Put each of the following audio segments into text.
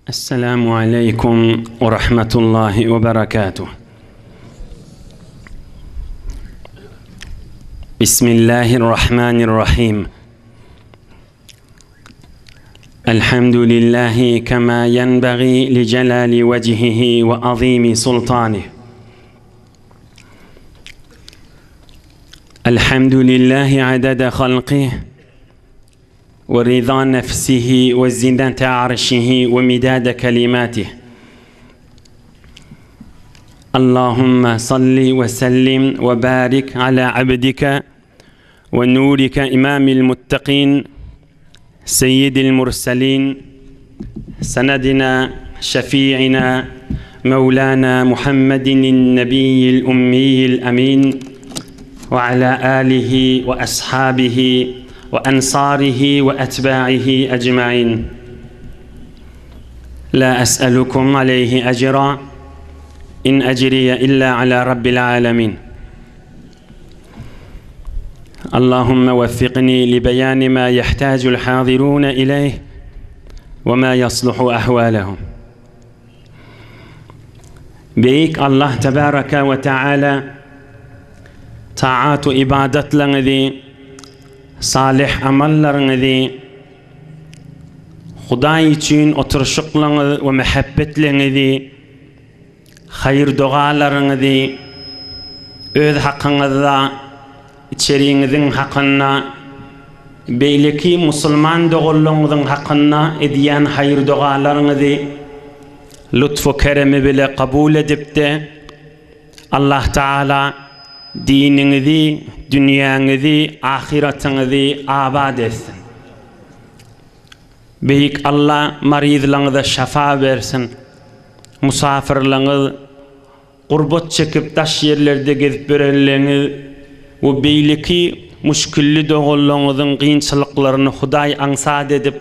Esselamu aleýkum we rahmetullahi we berekatuh. Bismillahirrahmanirrahim. Elhamdülillahi kema yenbaghi li celali vecihihi ve azimi sultanih. Elhamdülillahi adada halqih ve rıza nefsihi ve zinete arşihi ve midade kelimatih. Allahümme salli ve sellim ve barik ala abdike ve nurike imamil muttakin seyyidil murselin senedina şefi'ina Mevlana Muhammedin nebiyyil ummiyil emin ve ala alihi ve ashabihi ve ensarihi ve etba'ihi ecmain. La es'elukum aleyhi ecra in ecriye illa ala rabbil alemin. اللهم وفقني لبيان ما يحتاج الحاضرون إليه وما يصلح أحوالهم Beýik Allah tebaraka we taala taat we ibadatlaryňyzy, salyh amallaryňyzy Hudaý üçin oturyşyklaryňyz we mähebbetleňizi, haýyr-dogalaryňyzy öz hakyňyzda, içeriňiziň hakynda, beýleki musulman doganlaryňyzyň hakynda edýän haýyr-dogalaryňyzy lutfu-keremi bile kabul edip-de, Allah Tagala diniňizi, dünýäňizi, ahyratyňyzy abat etsin. Beýik Alla maryzlaňyza şafa bersin. Musafyrlaňyz, gurbat çekip daş ýerlerde gezip ýörenleňiz we beýleki muşkilli doganlaňyzyň kynçylyklaryny Hudaý aňsat edip,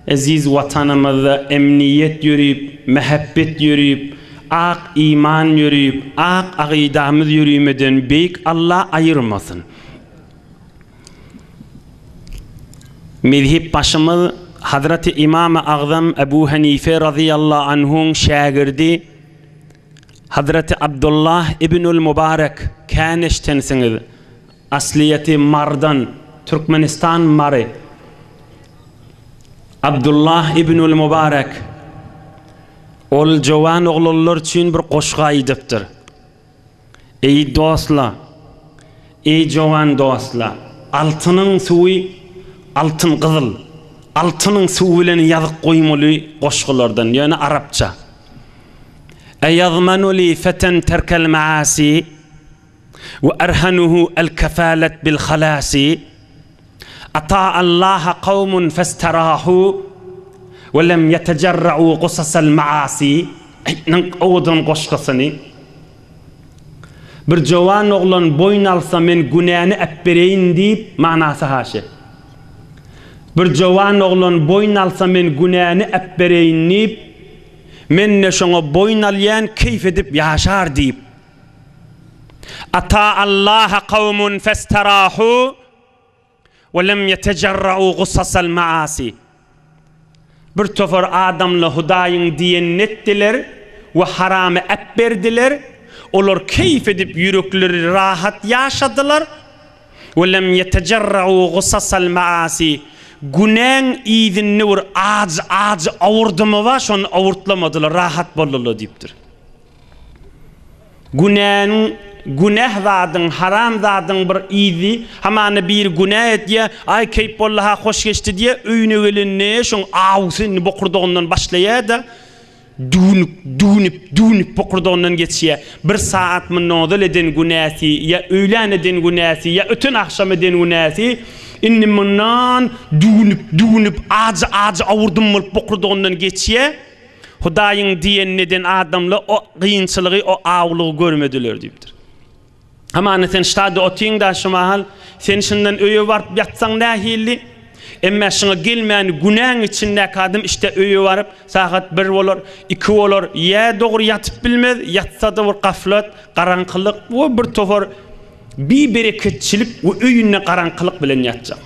eziz Watanymyzda emniýet ýörüp, mähebbet ýörüp, ak iman ýörüp, ak agydamyz ýörümeden Beýik Alla aýyrmasyn. Mezhep başymyz Hazreti Imamy Agzam Ebu Henife razyýallahu anhuň şägirdi Hazreti Abdullah ibnül Mubarek kän eşdensiňiz. Aslyýeti Mardan, Türkmenistan Mary. Abdullah ibnül Mubarek ol jowan oglanlar üçin bir goşgy aýdypdyr. Eý dostla, eý jowan dostla, altynyň suwy altyn gyzyl, altynyň suwy bilen ýazyp goýmaly goşgulardan, ýöne arapça. Eýazmanu li feten terkel maasi we erhanuhu el kefalet bil halasi Ata Allaha kawmun festerahu we lem ýetejerra'u gusasal maasi Nyň owadan goşgusyny Bir jowan oglan boýun alsa men günäni äpbereýin diýip manasy haşy. Bir jowan oglan boýun alsa men günäni äpbereýin diýip men-de şoňa boýun alýan keýp edip ýaşar diýip. Ata Allaha kawmun festerahu we lem ýetejerra'u gusasal maasi. Bir topar adamla Hudaýyň diýenini etdiler we haramy äpberdiler, olar keýp edip ýürekleri rahat ýaşadylar, we lem ýetejerra'u gusasal maasi, günäň yzynda bir ajy ajy awurdymy bar şony awurtlamadylar rahat boldular diýipdir. Günäniň, günäh zadyň, haram zadyň bir yzy, hamana biri günä edýär, aý keýp boldy-ha, hoş geçdi diýýär, öýüne gelende şoň awusy indi bokurdagyndan başlaýar-da, düwnüp, düwnüp, düwnüp bokurdagyndan geçýär. Bir sagat mundan ozal eden günäsi, ýa öýlän eden günäsi, ýa öten agşam eden günäsi indi mundan düwnüp, düwnüp, ajy-ajy awurdym bolup bokurdagyndan geçýär. Hudaýyň diýenini eden adamlar o gynçylygy, o awulygy görmediler diýipdir. Hamana sen ştada otyň-da şu mahal, sen şundan öýe baryp ýatsaň nähili? Emmä şuňa gelmän günäň içindäki adam işte öýe baryp sagat bir bolar, iki bolar, ýa dogry ýatyp bilmez, ýatsa-da bir gaflat, garaňkylyk we bir topar bibereketçilik we öýünde garaňkylyk bilen ýatjak.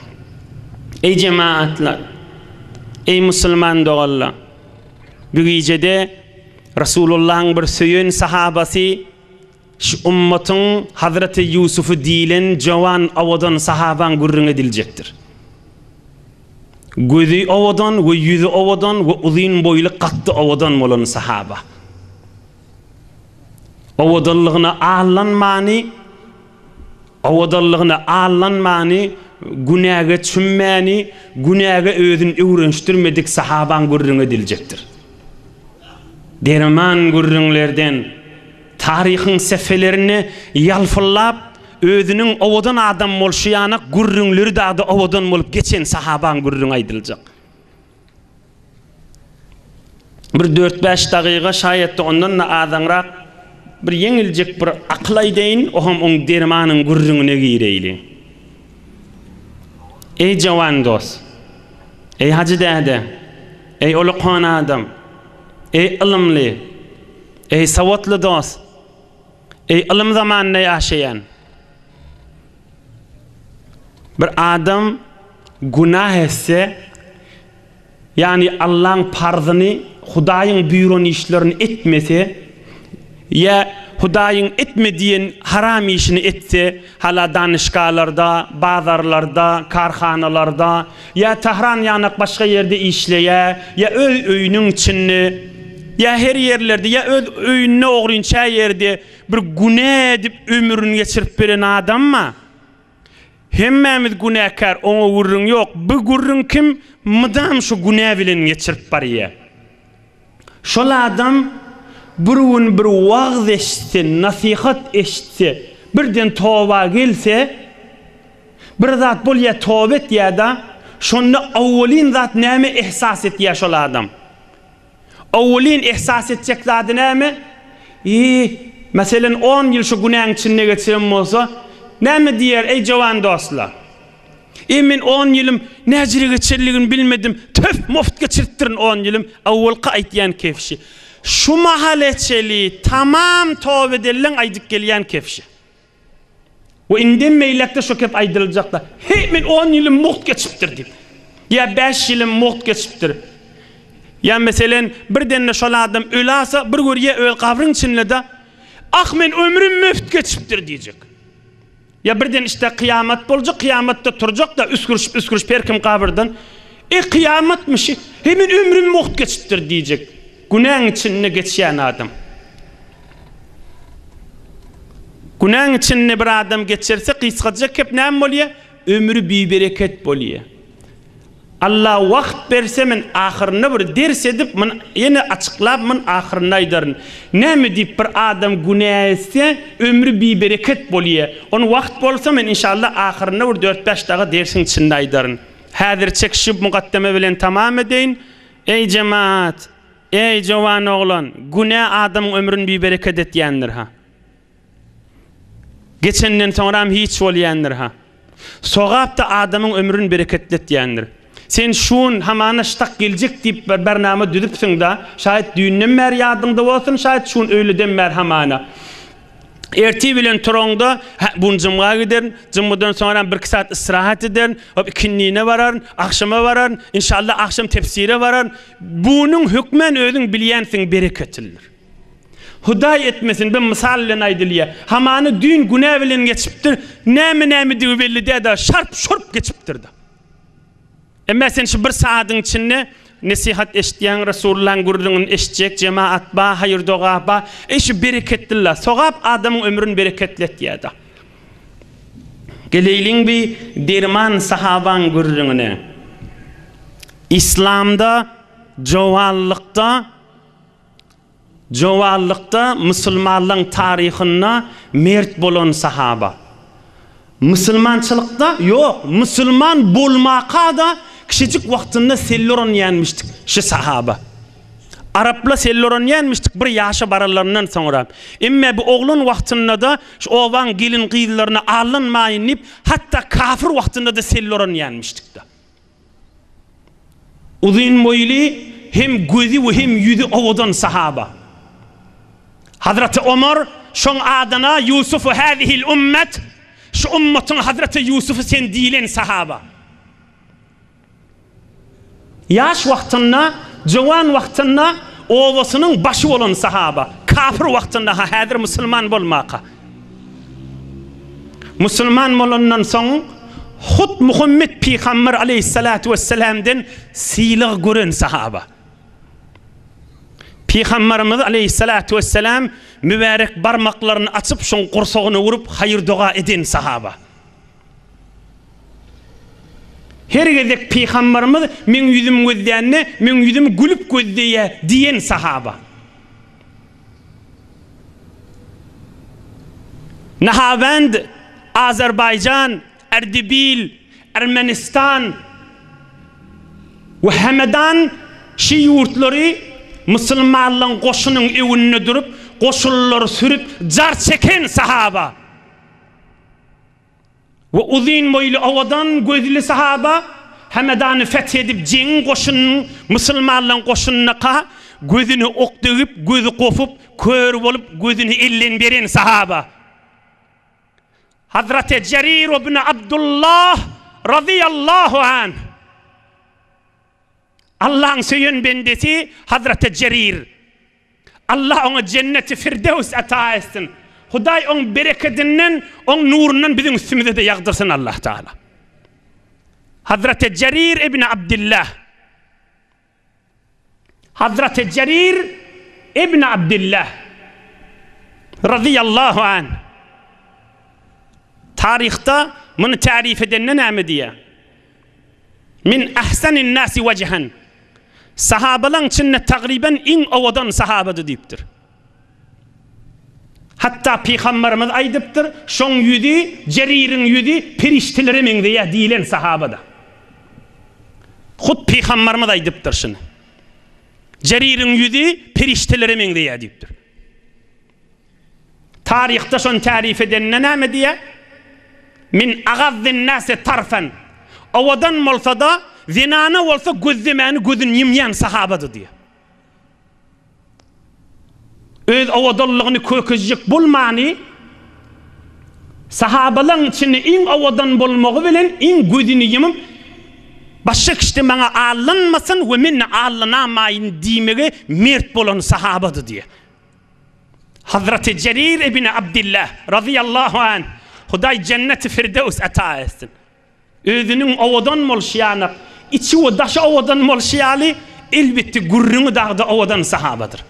Eý jemagatlar! Eý musulman doganlar! Bu gijede Resulullahyň bir söýen sahabasy, şu ummatyň Hazreti Ýusufy diýlen jowan owadan sahabaň gürrüňi ediljekdir. Gözi owadan we ýüzi owadan we uzyn boýly katdy owadan bolan sahaba. Owadanlygyna aldanmany, owadanlygyna aldanmany, günäge çümmäni, günäge özüni öwrenişdirmedik sahabaň gürrüňi ediljekdir. Derman gürrüňlerden taryhyň sähfelerini ýalpyldap, özüniň owadan adam bolşy ýanak gürrüňleri dagda owadan bolup geçen sahabaň gürrüňi aýdyljak. Bir dört-bäş dagyga, şaýat-da ondan-da azaňrak bir ýeňiljek bir akyl aýdaýyn, oham oň dermanyň gürrüňine gireýli. Eý jawan dost! Eý hajy däde! Eý uly-kon adam! Eý ylymly! Eý sowatly dost! Eý ylym zamanynda ýaşaýan! Bir adam günah etse, ýagny Allaň parzyny, Hudaýyň buýran işlerini etmese, ýa Hudaýyň etme diýen haram işini etse, hala danyşgalarda, bazarlarda, karhanalarda, ýa Tahran ýanak başga ýerde işleýä, ýa öz öýüniň içinde, ýa her ýerlerde, ýa öz öýünde ogrynça ýerde bir günä edip ömrüni geçirip beren adamma? Hemmämiz günäkär, oňa gürrüň ýok. Bu gürrüň kim mydam şu günä bilen geçirip barýa. Şol adam bir gün bir wagyz eşitse, nasihat eşitse, birden toba gelse, bir zat bolýa toba etýä-da, şonda awwalyn zat näme ehsas etýä şol adam? Owwelin ehsas etjek zady näme? I, meselen, on ýyl şu günäň içinde geçiren bolsa, näme diýer, eý jowan dostlar? E, men on ýylym näjire geçenligini bilmedim, töf, muft geçiripdirin on ýylym, owwelki aýtýan kefşi. Şu mahala çeli tamam toba edenleň aýdyp gelýän kefşi. We indem beýlekde şo kep aýdyljakda, Heý, men on ýylym mugt geçipdir diýip. Ýa bäş ýylym mugt geçipdir. Ýa meselen, birdende şol adam ölasa, bir görýä öz gabryň içinde-de, Ah, men ömrüm möft geçipdir diýjek. Ýa birden işte kyýamat boljak, kyýamatda turjak-da, üsgürişip-üsgürişip her kim gabyrdan, E, kyýamatmyş, heý, men ömrüm mugt geçipdir diýjek. Günäň içinde geçýän adam. Günäň içinde bir adam geçirse gysgajak kep näme bolýar? Ömri bibereket bolýar. Allah wagt berse men ahyrynda bir ders edip mun ýene açyklap mun ahyrynda aýdaryn. Näme diýip bir adam günä etse ömri bibereket bolýar. Ony wagt bolsa men inşallah ahyrynda bir dört-bäş dagy dersiň içinde aýdaryn. Häzirçek şu mugaddeme bilen tamam edeýin. Eý jemaat! Eý jowan oglan! Günä adamyň ömrüni bibereket etýändir-ha. Geçenden soňram hiç bolýandyr-ha. Sogap-da adamyň ömrüni bereketletýändir. Sen şun, hamana ştak geljek diýip bir bernama düzüpsiň-da, şaýat düýnden bäri ýadyňda bolsun, şaýat şun öýleden bäri hamana. Ertir bilen turaňda, hä, bu gün jymga giderin, jymgadan soňram birki saat istirahat ederin, hop ikindine bararyn, agşama bararyn, inşallah agşam tefsire bararyn. Bunuň hökmän özüň bilýänsiň bereketlidir. Hudaý etmesin, bir mysal bilen aýdylýar. Hamany düýn günä bilen geçipdir, näme-nämedigi belli däl-de, şarp-şurp geçipdir-de. Emma sen şu bir sagadyň içinde nesihat eşitýäň, Resulullahyň gürrüňini eşitjek jemaat ba, haýyr-doga ba. Eý şu bereketli-la, sogap adamyň ömrüni bereketli etýär-de. Geleýliň bi derman sahabaň gürrüňine. Yslamda jowallykda Jowallykda musulmanlaň taryhynda mert bolan sahaba. Musulmançylykda ýok, musulman bolmaka-da kiçijik wagtynda selle oranýanmyşdyk şu sahaba. Arapla selle oranýanmyşdyk bir ýaşa baranlaryndan soňra. Emme bu oglan wagtynda-da şu obaň gelin-gyzlaryna aldanmaýyn diýip, hatda kafir wagtynda-da selle oranýanmyşdyk-da. Uzyn boýly, hem gözi we hem ýüzi owadan sahaba. Hazreti Omar şoň adyna Ýusufu hazihil ummet, şu ummatyň Hazreti Ýusufu sen diýlen sahaba. Ýaş wagtynda, jowan wagtynda. obasynyň başy bolan sahaba. Kafir wagtynda-ha, häzir musulman bolmaka. Musulman bolandan soň hut Muhammet pygamber aleýhissalatu wessalamden sylag gören sahaba. Pygamberimiz aleýhissalatu wessalam mübärek barmaklaryny açyp şoň gursagyna urup haýyr-doga eden sahaba. Her gezek Pygamberimiz meň ýüzüm gözlände, meň ýüzüm gülüp gözleýär diýen sahaba. Nahawend, Azerbaýjan, Erdebil, Ermenistan we Hemedan şi ýurtlary musulmanlaryň goşunyň öňünde durup, goşunlary sürüp jar çeken sahaba. We uzyn boýly owadan gözli sahaba Hemedany feth edip jeňiň goşunynyň musulmanlaryň goşunyndaka gözüne ok degip gözi gopup kör bolup gözüni elden beren sahaba Hazreti Jerir ibn Abdullah razyýallahu anh Allaň söýen bendesi Hazreti Jerir. Allah oňa jenneti firdews ata etsin. Hudaý oň berekedinden, oň nurundan biziň üstümize-de ýagdyrsyn Allah Taala. Hazreti Jerir ibn Abdullah. Hazreti Jerir ibn Abdullah razyýallahu anh. Taryhda muny tarif edende näme diýýär? Min ahsanin nasi wejhen. Sahabalaň içinde tagryban iň owadan sahabady diýipdir. Hatda pygamberimiz aýdypdyr, şoň ýüzi, Jeririň ýüzi perişdelere meňzeýär diýlen sahabada. Hut pygamberimiz aýdypdyr şuny. Jeririň ýüzi perişdelere meňzeýär diýipdir. Taryhda şony tärif edeninde näme diýýär? Min agazzin-nasi tarfan. Owadan bolsa-da, zenana bolsa gözlemäni gözüni ýumýan sahabady diýýär. Öz owadanlygyny kökezjek bolmany, sahabalaryň içinde iň owadan bolmagy bilen iň gözüni ýumup, başga kişide maňa allanmasyn we men-de allanamaýyn diýmege mert bolan sahabady diýýär. Hazreti Jerir ibn Abdillah razyýallahu anh, Hudaý jenneti firdews ata etsin. Özüniň owadan bolşy ýanak, içi we daşy owadan bolşy ýaly, elbetde gürrüňi dagda owadan sahabadyr.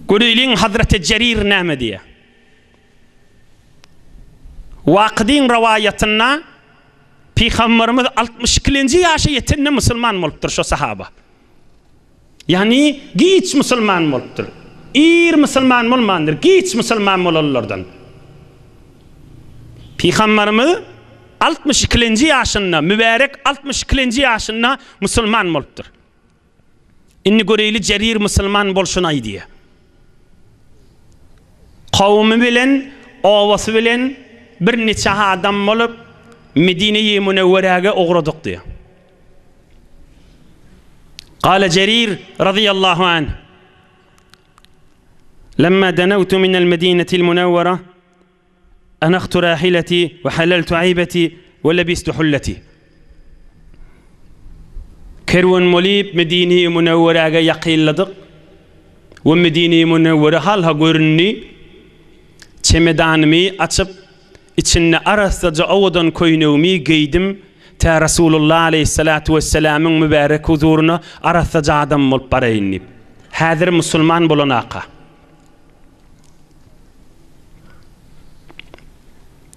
Göreýliň Hazreti Jerir näme diýýär? Wakydyň rowaýatynda Pygamberimiz 62-nji ýaşa ýetende musulman bolupdyr şo sahaba. Ýagny giç musulman bolupdyr. Ir musulman bolmandyr, giç musulman bolanlardan. Pygamberimiz 62-nji ýaşynda, mübärek 62-nji ýaşynda musulman bolupdyr. Indi göreýli Jerir musulman bolşuny aýdýar. Kowumy bilen, obasy bilen bir niçe adam bolup Medine-i Münewweräge ugradyk diýýär. Kale Jerir razyýallahu anh, Lemma denewtu minel medinetil munewwere, enahtu rahileti we halaltu aýbeti we lebistu hulleti. Kerwen bolyp Medine-i Münewweräge ýakynladyk we Medine-i Münewwere halha göründi. Çemedanymy açyp, Içinde arassaja owadan köýnegimi geýdim, tä Resulullah aleýhissalatu wessalamyň mübärek huzuryna arassaja adam bolup baraýyn diýip. Häzir musulman bolanaka.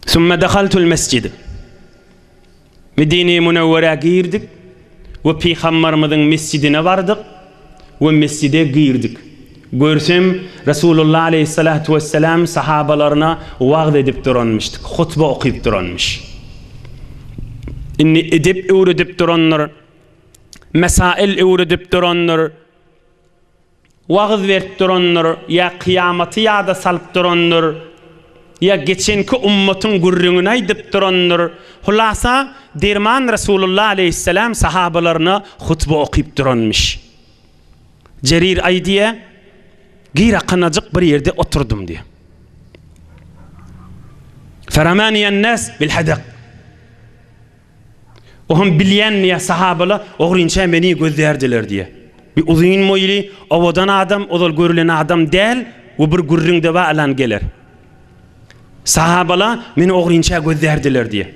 Sümme dehaltul mesjid. Medine-i Münewwerä girdik we Pygambarymyzyň mesjidine bardyk we mesjide girdik. Görsem, Resulullah aleýhissalatu wessalam sahabalaryna wagz edip duranmyşdyk, hutba okyp duranmyş. Indi edep öwredip durandyr, mesail öwredip durandyr. Wagyz berip durandyr, ýa kyýamaty ýada salyp durandyr, ýa geçenki ummatyň gürrüňini aýdyp durandyr. Hulasa, derman Resulullah aleýhissalam sahabalaryna hutba okyp duranmyş. Jerir aýdýar, Gyrakanajyk bir ýerde oturdym diýýär. Feramaniýen-nas bil-hadak. Oňam bilýän diýýär, sahabala ogrynça meni gözlärdiler diýýär. Bir uzyn boýly, owadan adam, ozal görülen adam däl we bir gürrüňde bar alan geler. Sahabala meni ogrynça gözlärdiler diýýär.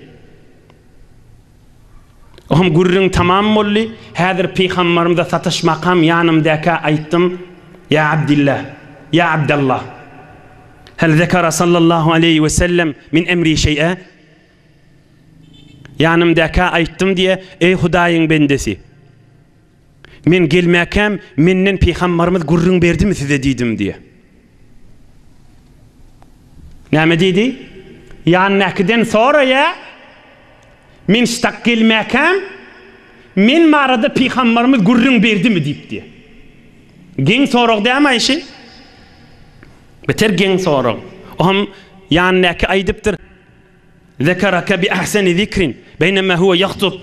Oňam gürrüň tamam boldy. Häzir pygambarymyza sataşmakam ýanymdaka aýtdym, Ýa Abdillah, ýa Abdallah, hel zekara sallallahu aleýhi we sellem min emri şeý'e? Ýanymdakä aýtdym diýe, Eý Hudaýyň bendesi! Men gelmäkäm, menden pygambarymyz gürrüň berdimi size diýdim diýe. Näme diýdi? Ýanyndakyden soraýa, Men ştak gelmäkäm, men barada pygambarymyz gürrüň berdimi diýip diýe. Geň sorag dämi aýşy? Beter geň sorag. Oňam ýanyndaky aýdypdyr. Zekereke bi ahseni zikrin, beýnema huwe ýahtub,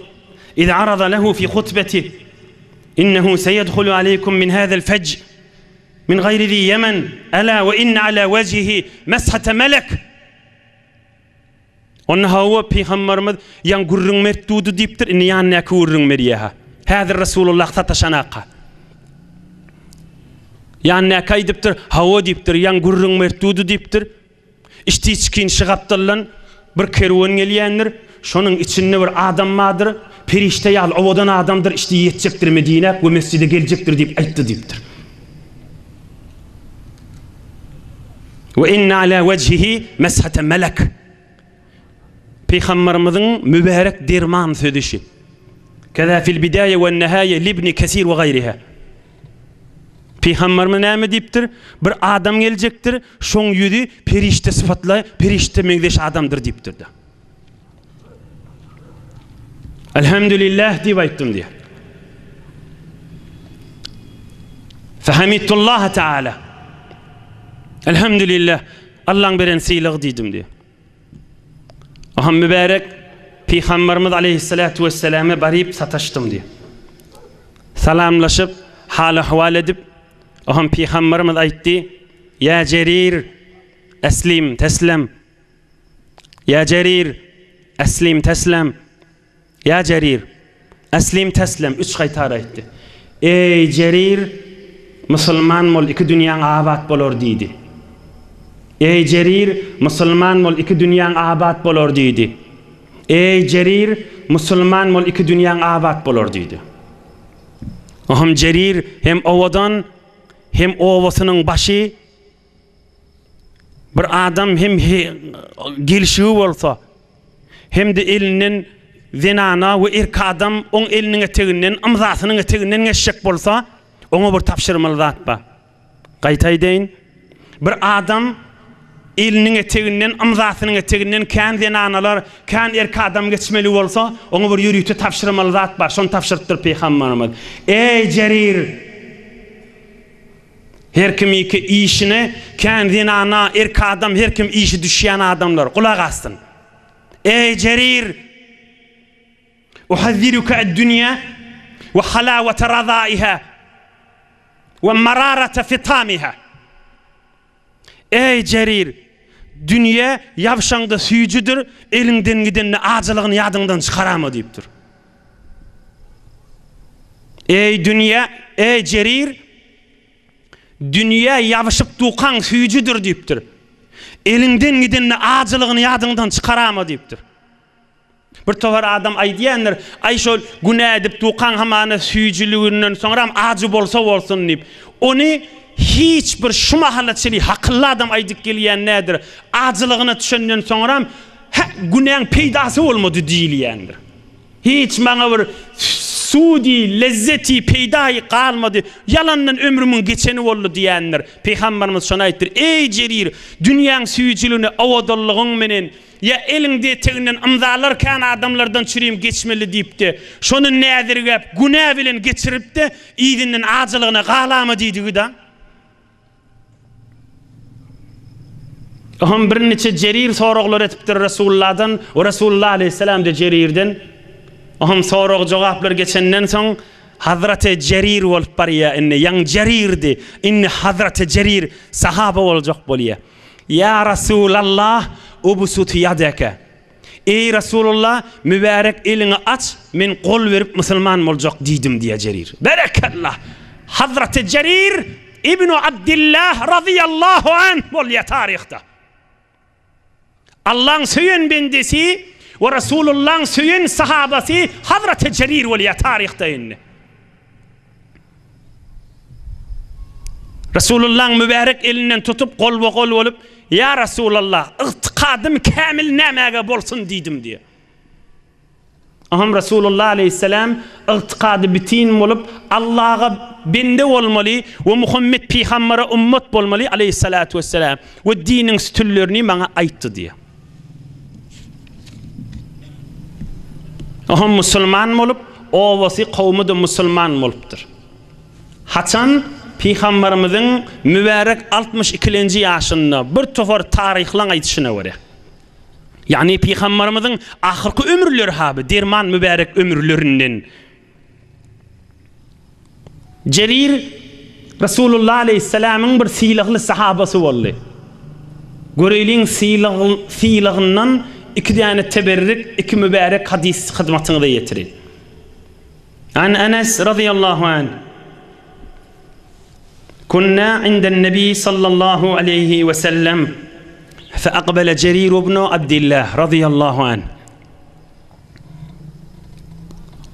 iz arada lehu fi hutbetih, innehu seyedhulu aleýkum min hazel fej, min gaýri zi ýemen, ela we inne ala wejhihi meshate melek. Onda hawa pygambarymyz ýaň gürrüň berip durdy diýipdir, indi ýanyndaky gürrüň berýär-hä. Häzir Resulullah sataşanaka. Ýanyndaky aýdypdyr, hawa diýipdir, ýaň gürrüň berip durdy diýipdir. Içdi-içgin şy gapdaldan bir kerwen gelýändir. Şonuň içinde bir adam bardyr. Perişde ýaly owadan adamdyr, içdi ýetjekdir Medinä we mesjide geljekdir diýip aýtdy diýipdir. We inne ala wejhihi meshate melek. Pygamberimiziň mübärek derman sözi şi. Keza fil bidaýe we nihaýe libni Kesir we gaýriha. Pygamberimiz näme diýipdir? Bir adam geljekdir, şoň ýüzi perişde sypatly, perişde meňzeş adamdyr diýipdir-de. Elhamdülillah diýip aýtdym diýýär. Fehamidullah Teala. Elhamdülillah. Allaň beren sylagy diýdim diýýär. Aha mübärek Pygamberimiz aleyhissalatu vesselame baryp sataşdym diýýär. Salamlaşyp, hal-ahwal edip, oňa Pygamberimiz aýtdy, Ýa Jerir, eslim, teslem. Ýa Jerir, eslim, teslem. Ýa Jerir, eslim, teslem üç gaýtar aýtdy. Eý, Jerir, musulman bol, iki dünýäň abat bolar diýdi. Eý, Jerir, musulman bol, iki dünýäň abat bolar diýdi. Eý, Jerir, musulman bol, iki dünýäň abat bolar diýdi. Oňam Jerir hem owadan, hem obasynyň başy bir adam hem gelşigi bolsa, hem-de elinden zenana we erk adam oň eliniň eteginden, ymzasynyň eteginden geçjek bolsa, oňa bir tabşyrmaly zat bar. Gaýta aýdaýyn, bir adam eliniň eteginden, ymzasynyň eteginden kän zenanalar, kän erk adam geçmeli bolsa, oňa bir ýörite tabşyrmaly zat bar. Şony tabşyrypdyr Pygamberimiz. Eý, Jerir! Her kimiki işine kän zenana, erk adam, her kim işi düşýän adamlar, gulak assyn. Eý, Jerir! Uhazziruke ed-dünýä we halawete razaiha we mararate fitamiha. Eý, Jerir! Dünýe ýabşaňda süýjüdir, eliňden gidende ajylygyny ýadyňdan çykarama diýipdir. Eý, dünýe, eý, Jerir! Dünýä ýabyşyp dukaň süýjüdir diýipdir. Eliňden gidende ajylygyny ýadyňdan çykarama diýipdir. Bir topar adam aýdýandyr, Aý şol günä edip dukaň hamana süýjüliginden soňram ajy bolsa bolsun diýip. Ony hiç bir şu mahala çenli hakylly adam aýdyp gelýän däldir. Ajylygyna düşenden soňram, Hä, günäň peýdasy bolmady diýilýändir. Hiç maňa bir sudy, lezzeti, peýdaýy galmady. Ýalandan ömrümiň geçeni boldy diýendir. Pygamberimiz şony aýtdyr, Eý Jerir, dünýäň süýjüligine owadanlygyň menen, Ýa eliňde eteginden ymzalar kän adamlardan çürim geçmeli diýipdi. Şony näzirgäp, günä bilen geçiripdi, yzyndan ajylygyna galama diýdigi-da. Oňam birniçe Jerir soraglar etipdir Resulullahdan we Resulullah aleýhissalam-da Jerirden. Oňam sorag-jogaplar geçenden soň Hazreti Jerir bolup barýar indi. Ýaňy Jerirdi, indi Hazreti Jerir sahaba boljak bolýar. Ýa Resulallah, ubsut ýadeke. Eý, Resulullah, mübärek eliňi aç, men gol berip musulman boljak diýdim diýýär Jerir. Berekellah! Hazraty Jerir ibn Abdillah razyýallahu anh bolýar taryhda. Allaň söýen bendesi we Resulullaň söýen sahabasy Hazraty Jerir bolýar taryhda indi. Resulullaň mübärek elinden tutup golba-gol bolup, Ýa Resulallah, ygtykadym kämil nämäge bolsun diýdim diýýär. Oňam Resulullah aleýhissalam ygtykady bitin bolup, Allaha bende bolmaly we Muhammet pygambere ummat bolmaly aleýhissalatu wessalam we diniň sütünlerini maňa aýtdy diýýär. Oňam musulman bolup, obasy, kowmy-da musulman bolupdyr. Haçan pygamberimiziň mübärek altmyş ikilenji ýaşynda bir topar taryhlaň aýdyşyna görä. Ýagny pygamberimiziň ahyrky ömürleri haby derman mübärek ömürlerinden. Jerir Resulullah aleýhissalamyň bir sylagly sahabasy boldy. Göreýliň sylag sylagyndan iki däne teberrik, iki mübärek hadys hyzmatyňyza ýetirin. An Enes razyýallahu anh, Kunna inden Nebi sallallahu aleýhi we sellem, fe akbele Jerir ibn Abdillah razyýallahu anh.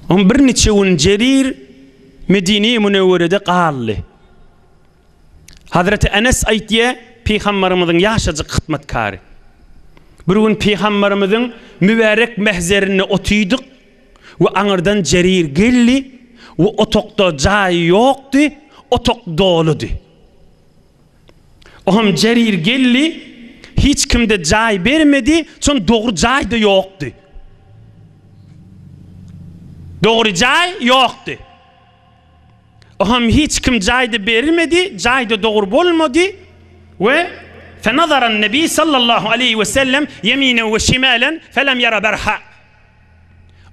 On bir niçe gün Jerir Medine-i Münewwerede galdy. Hazreti Enes aýtýar, Pygambarymyzyň ýaşajyk hytmatkary. Bir gün Pygambarymyzyň mübärek mähzerinde otydyk we aňyrdan Jerir geldi we otagda jaý ýokdy, otag doludy. Oňam Jerir geldi, hiç kimde jaý bermedi, şon dogry jaý-da ýokdy. Dogry jaý ýokdy. Oňam hiç kim jaý-da berilmedi, jaý-da dogry bolmady we Fenazaran Nebi sallallahu aleýhi we sellem ýeminen we şimalen felem ýara berha.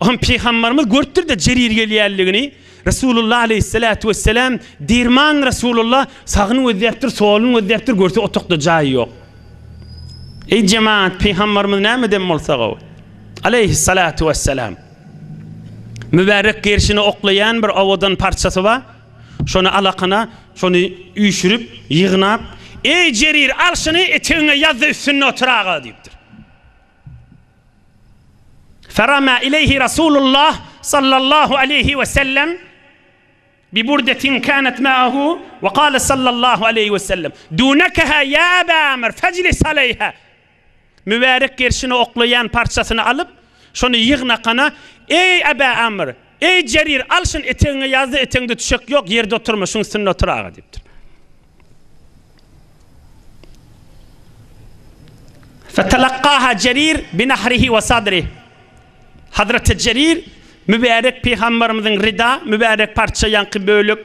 Oňam Pygamberimiz görüpdir-de Jerir gelýänligini, Resulullah aleýhissalatu wesselam derman Resulullah sagyny gözläpdir, soluny gözläpdir, görse otagda jaý ýok. Eý jemaat, Pygamberimiz nämeden bolsa gowy. Aleýhissalatu wesselam. Mübärek gerşine oklaýan bir owadan parçasy bar. Şony alakana, şony üýşürip, ýygnap, Eý Jerir, al şuny, etegiňe ýaz-da üstünde otur aga diýipdir. Ferama ileýhi Rasulullah sallallahu aleýhi we sellem bi burdetin kanat ma'ahu we kale sallallahu aleýhi we sellem dunekeha ya Aba Amr fejlis aleýha Mübärek gerşine oklaýan parçasyny alyp, şony ýygnakana, Eý, Aba Amr! Eý, Jerir, al şuny etegiňe ýaz-da, etegiňde düşek ýok, ýerde oturma, şuň üstünde otur aga diýipdir. Fetelakkaha Jerir binahrihi we sadrih. Hazreti Jerir mübärek pygamberimiziň rida, mübärek parça ýaňky bölek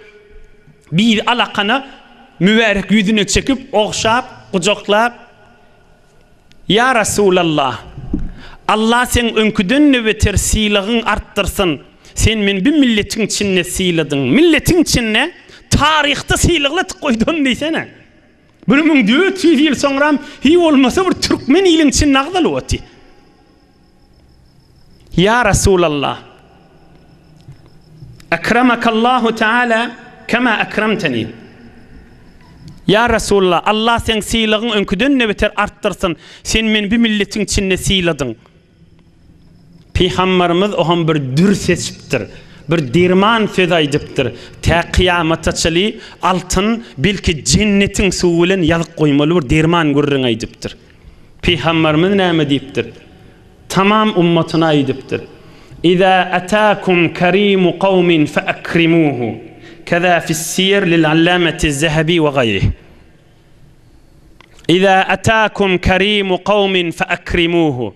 bir alakana mübärek ýüzüne çekip, ogşap, gujaklap, Ýa Resulallah! Allah seň öňküden-de beter sylagyň artdyrsyn! Sen meni bi milletiň içinde syladyň. Milletiň içinde taryhda sylaglatyp goýdun diýsene. 1400 ýyl soňram hiý bolmasa bir türkmen iliň içinde agzalyp otyr. Ýa Resulallah! Akramakallahu Teala kema akramteni. Ýa Resulallah, Allah seň sylagyň öňküden-de beter artdyrsyn. Sen meni bu milletiň içinde syladyň. Pygambarymyz oňa bir dür seçipdir. Bir derman söz aýdypdyr. Tä kyýamata çenli altyn, belki jennetiň suwy bilen ýazyp goýmaly bir derman gürrüň aýdypdyr. Pygambarymyz näme diýipdir? Tamam ummatyna aýdypdyr. Iza atakum karimu kawmin fe akrimuhu. Keza fis-siyer lil allameti Zehebi we gaýrih. Iza atakum karimu kawmin fe akrimuhu.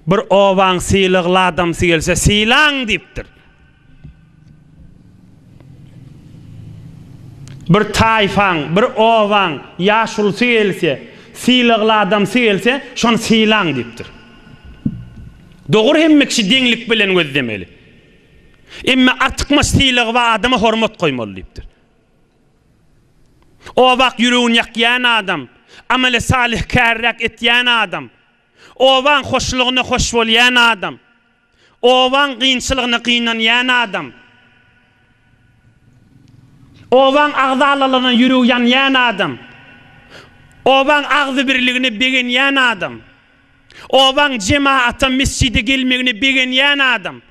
Bir obaň sylagly adamsy gelse sylaň diýipdir. Bir taýfaň, bir obaň ýaşulusy gelse, sylagly adamsy gelse, şony sylaň diýipdir. Dogry hemme kişi deňlik bilen gözlemeli. Emma artykmaç sylagy bar adama hormat goýmaly diýipdir. Obak ýüregini ýakýan adam, amele salyh kärräk etýän adam. Obaň hoşlugyna hoş bolýan adam. Obaň gynçylygyna gynanýan adam. Obaň agzalalygyna ýüregi ýanýan adam. Obaň agzybirligine begenýän adam. Obaň jemaata mesjide gelmegine begenýän adam.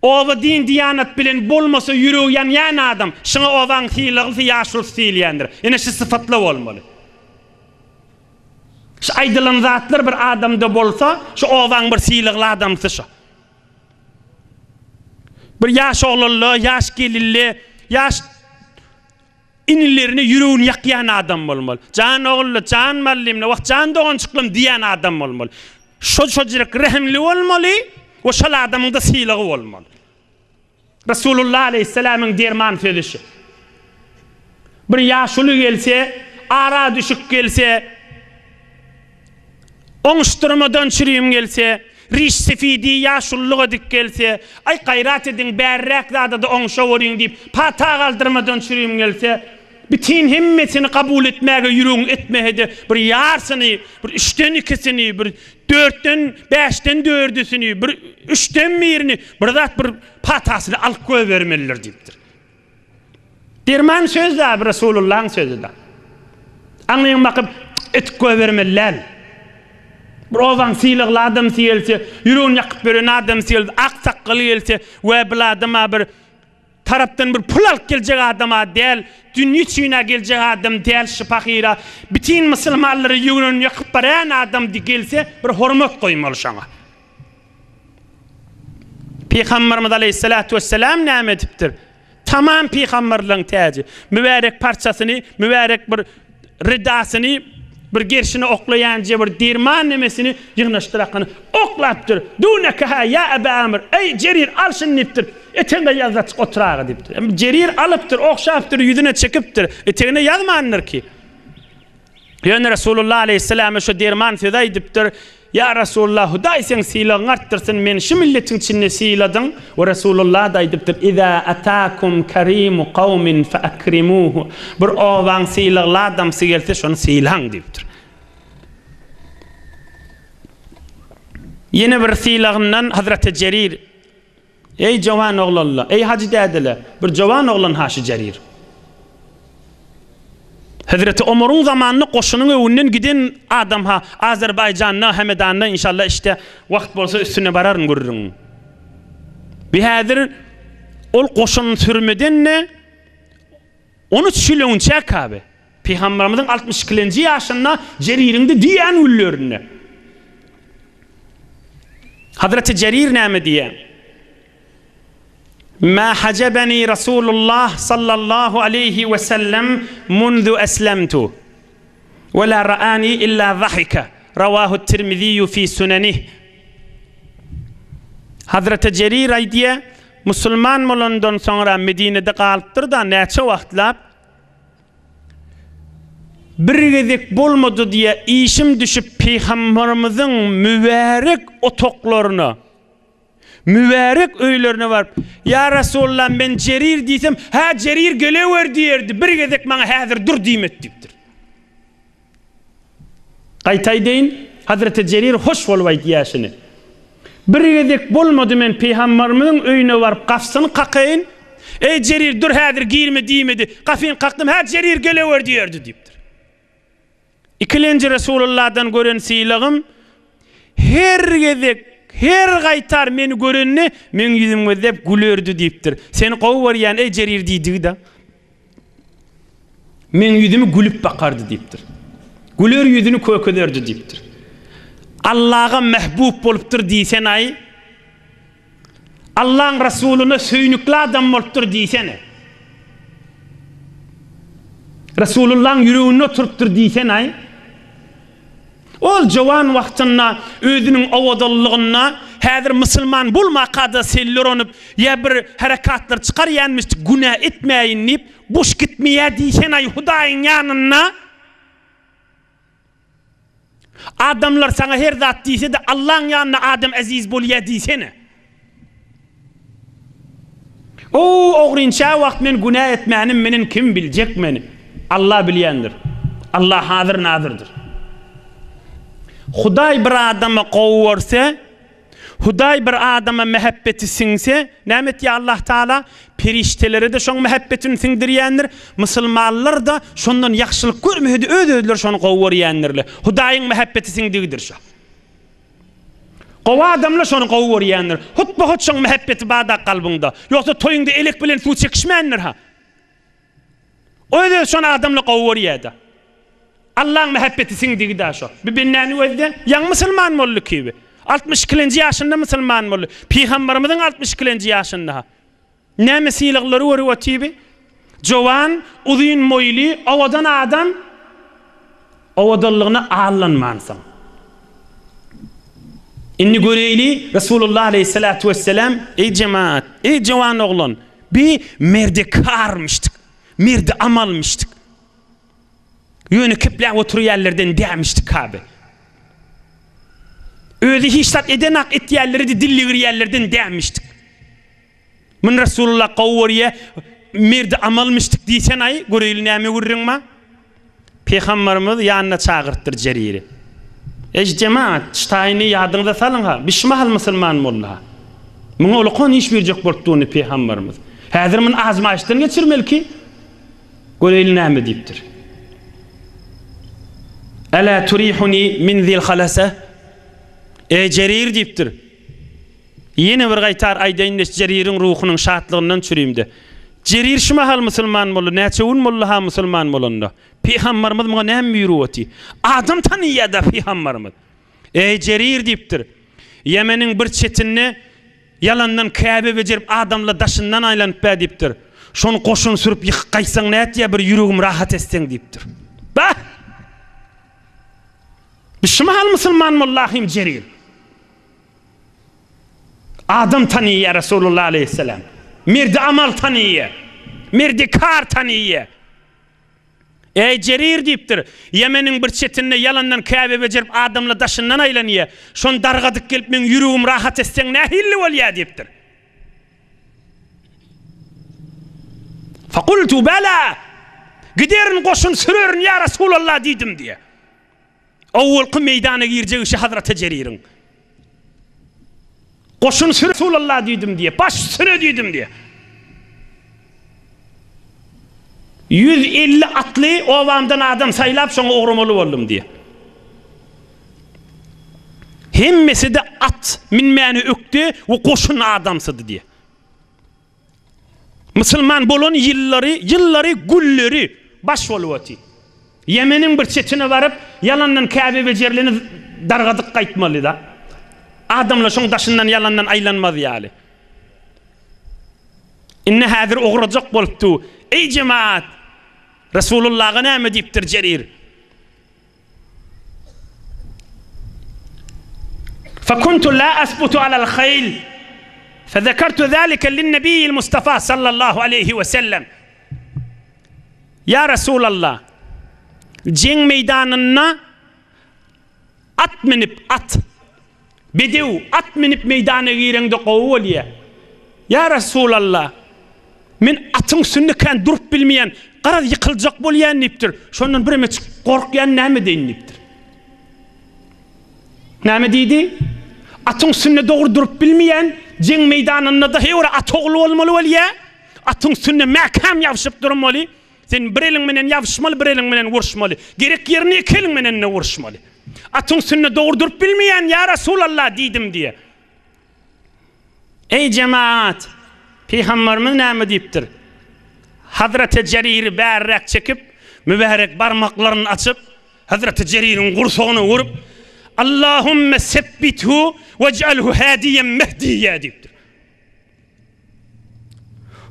Oba din-diýanat bilen bolmasa ýüregi ýanýan adam. Şuňa obaň sylaglysy, ýaşulusy diýilýändir. Ine şu sypatlar bolmaly. Şu aýdylan zatlar bir adamda bolsa, şu obaň bir sylagly adamsy şu. Bir ýaş oglanly, ýaş gelinli, ýaş inilerine ýüregini ýakýan adam bolmaly. Jan ogully, jan mallymly, wah jan doganjyklarym diýýän adam bolmaly. Şo şojrek rehimli bolmaly we şol adamyň-da sylagy bolmaly. Resulullah aleýhissalamyň derman sözi şu. Bir ýaşuly gelse, ara düşük gelse, oňuşdyrmadan çürim gelse, riş sefidi ýaşululyga dik gelse, aý gaýrat ediň bärräk zada-da oňşaweriň diýip, pata galdyrmadan çürim gelse, bütin hemmesini kabul etmäge ýüregiň etmese-de, bir ýarsyny, bir üçden ikisini, bir dörtden, bäşden dördüsini, bir üçden birini, bir zat bir patasyny alyp goýbermelidir diýipdir. Derman söz-dä, bu Resulullahyň sözi-dä. Aňyň bakyp, etip goýbermeli däl. Bir obaň sylagly adamsy gelse, ýüregini ýakyp ýören adamsy gelse, ak sakgaly gelse we bil adama bir tarapdan bir pul alyp geljek adama däl, dünýe üçin-ä geljek adam däl şu pahyra, bütin musulmanlara ýüregini ýakyp barýan adam gelse, bir hormat goýmaly şoňa. Pygamberimiz aleýhissalatu wesselam näme edipdir? Tamam pygamberligiň täji, mübärek parçasyny, mübärek bir ridasyny bir gerşine oklaýanja bir derman nemesini ýygnaşdyrakyny oklapdyr. Dunekaha ýa Aba Amr, eý Jerir al şuny diýipdir. Etegine ýazdaçyk oturaga diýipdir. Jerir alypdyr, ogşapdyr, ýüzüne çekipdir. Etegine ýazmandyr ki. Ýöne Resulullah aleýhissalama şu derman sözi aýdypdyr, Ýa Resulullah, Hudaý seň sylagyňy artdyrsyn, meni şu milletiň içinde syladyň. We Resulullah-da aýdypdyr, Iza atakum karimu kawmin fe akrimuhu. Bir obaň sylagly adamsy gelse, şony sylaň diýipdir. Ýene bir sylagyndan Hazreti Jerir Eý jowan oglanlar, eý hajy dädeler, bir jowan oglan ha şu Jerir. Hezreti Omaryň zamanynda goşunyň öňünden giden adam ha Azerbaýjanda, Hemedanda inşallah işte wagt bolsa üstüne bararyn gürrüňiň. Bi häzir ol goşun sürmeden-de 13 ýyl öňçä Kabe. Pygamberimiziň 62-nji ýaşynda Jeririň-de diýen günlerinde. Hazreti Jerir näme diýýär? Ma hajabani Rasulullah sallallahu aleýhi we sellem munzu eslemtu we la ra'ani illa zahika. Rawahu Tirmiziýu fi sunanih. Hazreti Jerir aýdýar, musulman bolandan soňra Medinede galypdyr-da näçe wagtlap Bir gezek bolmady diýýär, işim düşüp pygamberimiziň mübärek otaklaryna, mübärek öýlerine baryp, Ýa Resulallah, men Jerir diýsem, Hä, Jerir gelewer diýerdi, bir gezek maňa häzir dur diýmedi diýipdir. Gaýta aýdaýyn, Hazreti Jerir hoş bolup aýdýar şuny. Bir gezek bolmady men pygamberimiziň öýüne baryp gapysyny kakaýyn, Eý Jerir dur häzir girme diýmedi. Gapyny kakdym, hä Jerir gelewer diýerdi diýipdir. Ikilenji Resulullahdan gören sylagym her gezek, her gaýtar meni görende meň ýüzüm gözläp gülerdi diýipdir. Seni gowy görýän eý Jerir diýdigi-de. Meň ýüzümi gülüp bakardy diýipdir. Güler ýüzüni kökezerdi diýipdir. Allaga mähbub bolupdyr diýsen-aý. Allaň Resulyna söýnükli adam bolupdyr diýsene. Resulullaň ýüreginde oturypdyr diýsen-aý. Ol jowan wagtynda özüniň owadanlygynda häzir musulman bolmaka-da seller onup ýa bir herekatlar çykarýanmyş günä etmäýin diýip boş gitmeýä diýsen-aý Hudaýyň ýanynda. Adamlar saňa her zat diýse-de Allaň ýanynda adam eziz bolýa diýsene. O ogrynça wagt men günä etmänim menen kim biljek meni? Allah bilýändir. Allah hazyr nazyrdyr. Hudaý bir adama gowy görse, Hudaý bir adama mähebbeti siňse, näme etýär Allah Taala? Perişdelere-de şoň mähebbetini siňdirýändir, musulmanlar-da şondan ýagşylyk görmese-de öz-özleri şony gowy görýändirler. Hudaýyň mähebbeti siňdigidir şo. Gowy adamlar şony gowy görýändir. Hutba-hut şoň mähebbeti bar-da kalbyňda. Ýogsa toýuňda elek bilen suw çekişmändir-ha. Öz-özi şony adamlar gowy görýär-de. Allaň mähebbeti siňdigi-dä şo. Bu bendäni gözle, ýaňy musulman boldy kibi. Altmyş ikilenji ýaşynda musulman boldy. Pygambarymyzyň altmyş ikilenji ýaşynda-ha. Näme sylaglary görüp otyby? Jowan, uzyn moýly, owadan adam owadanlygyna aldanmansoň. Indi göreýli, Resulullah aleýhissalatu wesselam, Eý jemaat, eý jowan oglan, bi merdekarmyşdyk, merdi amalmyşdyk. Ýöne kepläp oturýanlardan dämişdik abi. Özi hiç zat edenak etýänleri-de dilligirýänlerden dämişdik. Mun Resulullah gowy görýä, merdi amalmyşdyk diýsen-aý, göreýli näme gürrüň bar? Pygambarymyz ýanyna çagyrtdyr Jeriri. Eý jemaat, ştaýyny ýadyňyza salyň-ha, bi şu mahal musulman boldy-ha. Muňa ulakan iş berjek bolup durny pygambarymyz. Häzir muny azmaýyşdan geçirmeli ki, göreýli näme diýipdir. Ela turihuni min zil halasa? Eý Jerir diýipdir. Ýene bir gaýtar aýdaýyn-da, Jeririň ruhunyň şatlygyndan çürimde. Jerir şu mahal musulman boldy, näçe gün boldy-ha musulman bolanda? Pygambarymyz muňa näme buýrup otyr? Adam tanyýar-da pygambarymyz. Eý, Jerir diýipdir. Ýemeniň bir çetinde ýalandan Käbe bejerip adamlar daşyndan aýlanyp bä diýipdir. Şony goşun sürüp ýykyp gaýtsaň nätýä bir ýüregimi rahat etseň diýipdir. Bah! Bi şu mahal musulman boldy ahym Jerir. Adam tanyýar Resulullah aleýhissalam. Merdi amal tanyýar. Merdi kar tanyýar. Eý Jerir diýipdir. Ýemeniň bir çetinde ýalandan Käbe bejerip adamlar daşyndan aýlanýar. Şony dargadyp gelip meň ýüregimi rahat etseň nähilli bolýar diýipdir. Fakultu bela. Giderin goşun sürerin ýa Resulallah diýdim diýýär. Owalky meýdana girjek işi Hazraty Jeririň. Goşun sür Resulallah diýdim diýe, baş üstüne diýdim diýe. 150 atly obamdan adam saýlap şoňa ugramaly boldum diýe. Hemmesi-de at minmäne ökde we goşun adamsydy diýe. Musulman bolan ýyllary, ýyllary, günleri baş bolup otyr. Ýemeniň bir çetine baryp, ýalandan Käbe bejerileni dargadyp gaýtmaly-da. Adamlar şoň daşyndan ýalandan aýlanmaz ýaly. Indi häzir ugrajak bolup dur. Eý jemaat! Resulullaha näme diýipdir Jerir? Fekuntu la asbutu alal haýl fezekertu zalike linnebiyyil Mustafa sallallahu aleýhi we sellem. Ýa Resulallah, jeň meýdanynda at münüp, at, Bedew at münüp meýdana gireňde gowy bolýa. Ýa Resulallah, men atyň üstünde kän durup bilmeýän, garaz ýykyljak bolýan diýipdir. Şondan biremejik gorkýan näme edeýin diýipdir. Näme diýdi? Atyň üstünde dogry durup bilmeýän, jeň meýdanynda-da heý bir at ogly bolmaly bolýa. Atyň üstünde mäkäm ýabşyp durmaly. Sen bir eliň menen ýabşmaly, bir eliň menen uruşmaly. Gerek ýerinde iki eliň menen-de uruşmaly. Atyň üstünde dogry durup bilmeýän, ýa Resulallah diýdim diýe. Eý jemaat! Pygamberimiz näme diýipdir? Hazreti Jeriri bärräk çekip, mübärek barmaklaryny açyp, Hazreti Jeririň gursagyna urup, Allahumme sebbithu wej'alhu hadiýen mehdiýýa diýipdir.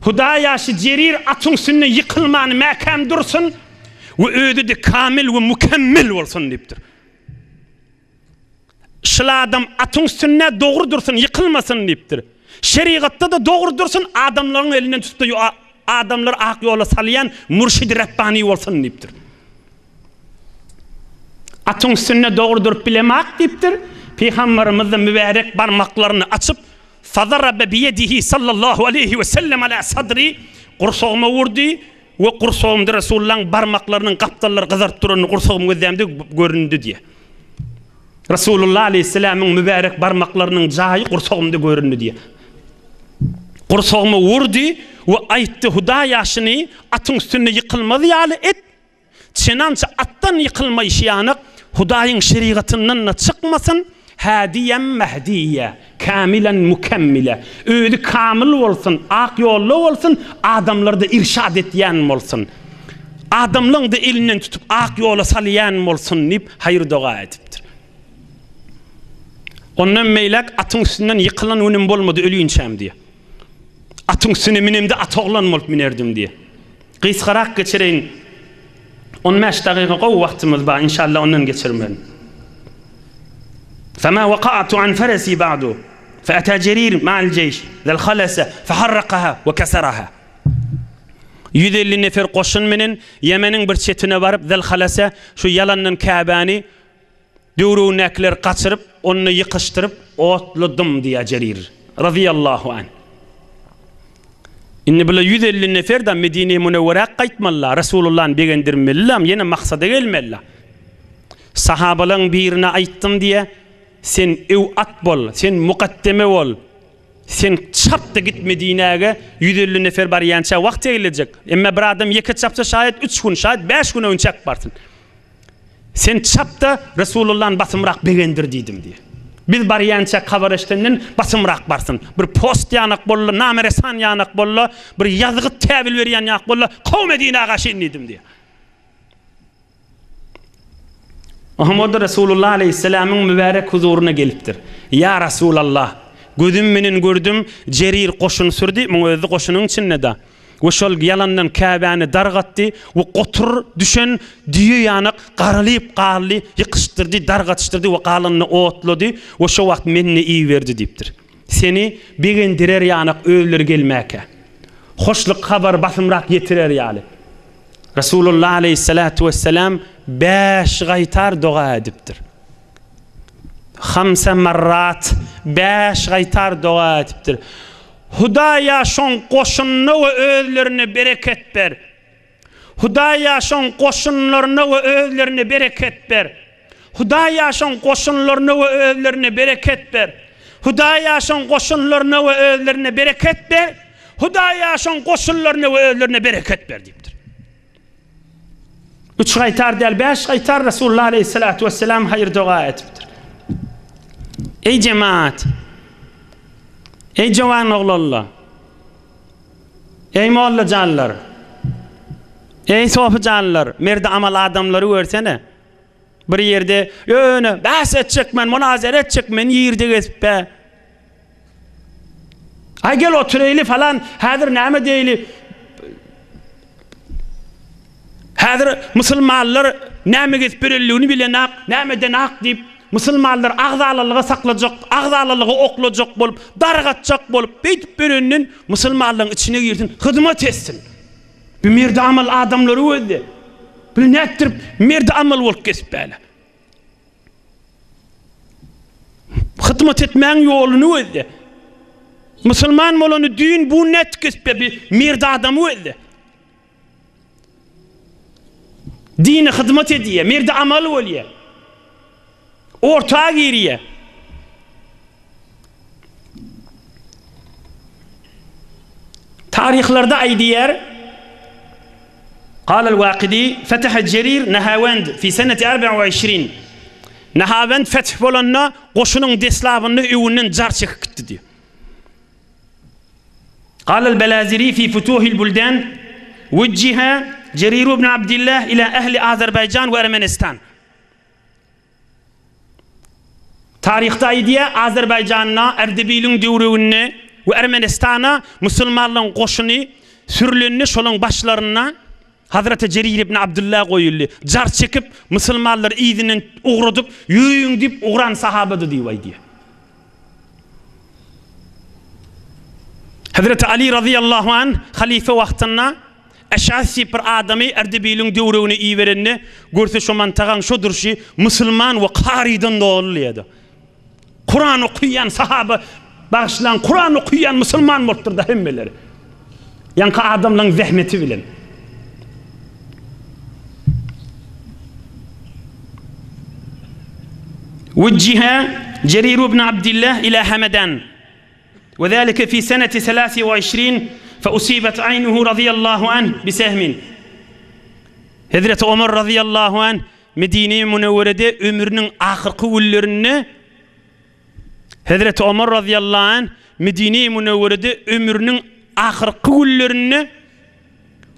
Hudaýa şu Jerir atyň üstünde ýykylman mäkäm dursun we özi-de kamil we mükemmel bolsun diýipdir. Şul adam atyň üstünde dogry dursun, ýykylmasyn diýipdir. Şerigatda-da dogry dursun, adamlaryň elinden tutup-da adamlary ak ýola salýan mürşidi Rabbani bolsun diýipdir. Atyň üstünde dogry durup bilemak diýipdir. Pygamberimiz-de mübärek barmaklaryny açyp, Fadarabe biýedihi sallallahu aleýhi we sellem ala sadri, gursagyma urdy we gursagymda Resulullahyň barmaklarynyň gapdallary gyzaryp duranyny gursagym gözlämde göründi diýýär. Resulullah aleýhissalamyň mübärek barmaklarynyň jaýy gursagymda göründi diýýär. Gursagyma urdy we aýtdy, Hudaýa şuny atyň üstünde ýykylmaz ýaly et, çenança atdan ýykylmaýşy ýanak Hudaýyň şerigatyndan-da çykmasyn, hädiýem mehdiýe, kämilen mükemmile, özi kamyl bolsun, ak ýolda bolsun, adamlary-da irşad etýän bolsun, adamlaň-da elinden tutup ak ýola salýan bolsun diýip haýyr-doga edipdir. Ondan beýläk atyň üstünden ýykylan günüm bolmady ölinçäm diýýär. Atyň üstüne minemde at oglan bolup minerdim diýýär. Gysgarak geçireýin. On bäş dagyga gowy wagtymyz bar, inşallah ondan geçirmerin. Fema wakaatu an feresi ba'du. Fe ata Jerir ma'al jeýş zel halese feharrakaha we keseraha. 150 nefer goşun menen Ýemeniň bir çetine baryp zel halese şu ýalandan Käbäni Döwründäkileri gaçyryp, onda ýykyşdyryp, otladym diýýär Jerir, razyýallahu anh. Indi bular 150 nefer-de Medine-i Münewwerä gaýtmalylar, Resulullany begendirmeliler, ýene maksada gelmeliler. Sahabalaryň birine aýtdym diýýär, Sen öw at bol, sen mukaddeme bol, sen çap-da git Medinäge, 150 nefer barýança wagt eglejek. Emma bir adam ýeke çapsa şaýat üç gün, şaýat bäş gün öňçäk barsyn. Sen çap-da, Resulullany basymrak begendir diýdim diýýär. Biz barýançak habar eşidenden basymrak barsyn. Bir post ýanak boldy, name-resan ýanak boldy, bir ýazgyt täwil berýän ýak boldy, kow Medinä gaşyn diýdim diýýär. Muhammad Resulullah aleýhissalamyň mübärek huzuryna gelipdir. Ýa Resulallah, gözüm menen gördüm, Jerir goşun sürdi, muň özi goşunyň içinde-de. We şol ýalandan Käbäni dargatdy we gotur düşen düýe ýanak garalyp galdy, ýykyşdyrdy, dargatyşdyrdy we galanyny otlady we şo wagt meni iberdi diýipdir. Seni begendirer ýanak özleri gelmäkä. Hoşluk habary basymrak ýetirer ýaly. Resulullah aleýhissalatu wessalam bäş gaýtar doga edipdir. Hamsa marrat, bäş gaýtar doga edipdir. Hudaýa şoň goşunyna we özlerine bereket ber. Hudaýa şoň goşunlaryna we özlerine bereket ber. Hudaýa şoň goşunlaryna we özlerine bereket ber. Hudaýa şoň goşunlaryna we özlerine bereket ber. Hudaýa şoň goşunlaryna we özlerine bereket ber diýipdir. Üç gaýtar däl, bäş gaýtar Resulullah aleýhissalatu wesselam haýyr doga edipdir. Eý jemaat! Eý jowan oglanlar! Eý molla janlar! Eý sopy janlar! Merdi amal adamlary görsene. Bir ýerde ýöne bäs etjek men, munazara etjek men ýerde gezip be. Aý gel otureýli falan, häzir näme diýeli? Häzir musulmanlar näme gezip berenligini bilenak, nämeden ak diýip, musulmanlar agzalalyga saklajak, agzalalyga oklajak bolup, dargatjak bolup, beýdip berenden musulmanlaryň içine girsin, hyzmat etsin. Bu merdi amal adamlary gözle. Bu nätdirip merdi amal bolup gezip bäle. Hyzmat etmäň ýoluny gözle. Musulman bolany düýn bu nätdik gezip bir merdi adamy gözle. Dine hyzmat edýär, merdi amal bolýar. Orta girýär. Taryhlarda aýdýar, Galal Wakidi, Fetehe Jerir Nahawend fi seneti arba we işrin. Nahawend feth bolanda goşunyň deslabynda öňünden jar çekip gitdi diýýär. Galal Belaziri fi Futuhil Buldan, Wujjiha Jerir ibn Abdillah ila ehli Azerbaýjan we Ermenistan. Taryhda aýdýar, Azerbaýjanda, Erdebiliň döwreginde we Ermenistana musulmanlaryň goşuny sürlende şolaryň başlarynda Hazreti Jerir ibn Abdullah goýuldy. Jar çekip, musulmanlary yzyndan ugradyp, ýörüň diýip ugran sahabady diýip aýdýar. Hazreti Ali razyýallahu anh halyfa wagtynda Eşas diýip bir adamy Erdebiliň döwregine iberende, görse şo mantagaň şo durşy musulman we karydan doly diýýärdi. Kuran okaýan sahaba bagyşlaň Kuran okaýan musulman bolupdyr-da hemmeleri. Ýaňky adamlaň zähmeti bilen. Wujjiha Jerir ibn Abdillah ila Hamedan we zalika fi seneti selasi we işrin fe usibet aynuhu radiyallahu anh bi sehmin. Hezreti Omar radiyallahu anh Medine-i Münewwerede ömrüniň ahyrky günlerinde Hezreti Omar razyýallahu anh Medine-i Münewwerede ömrüniň ahyrky günlerinde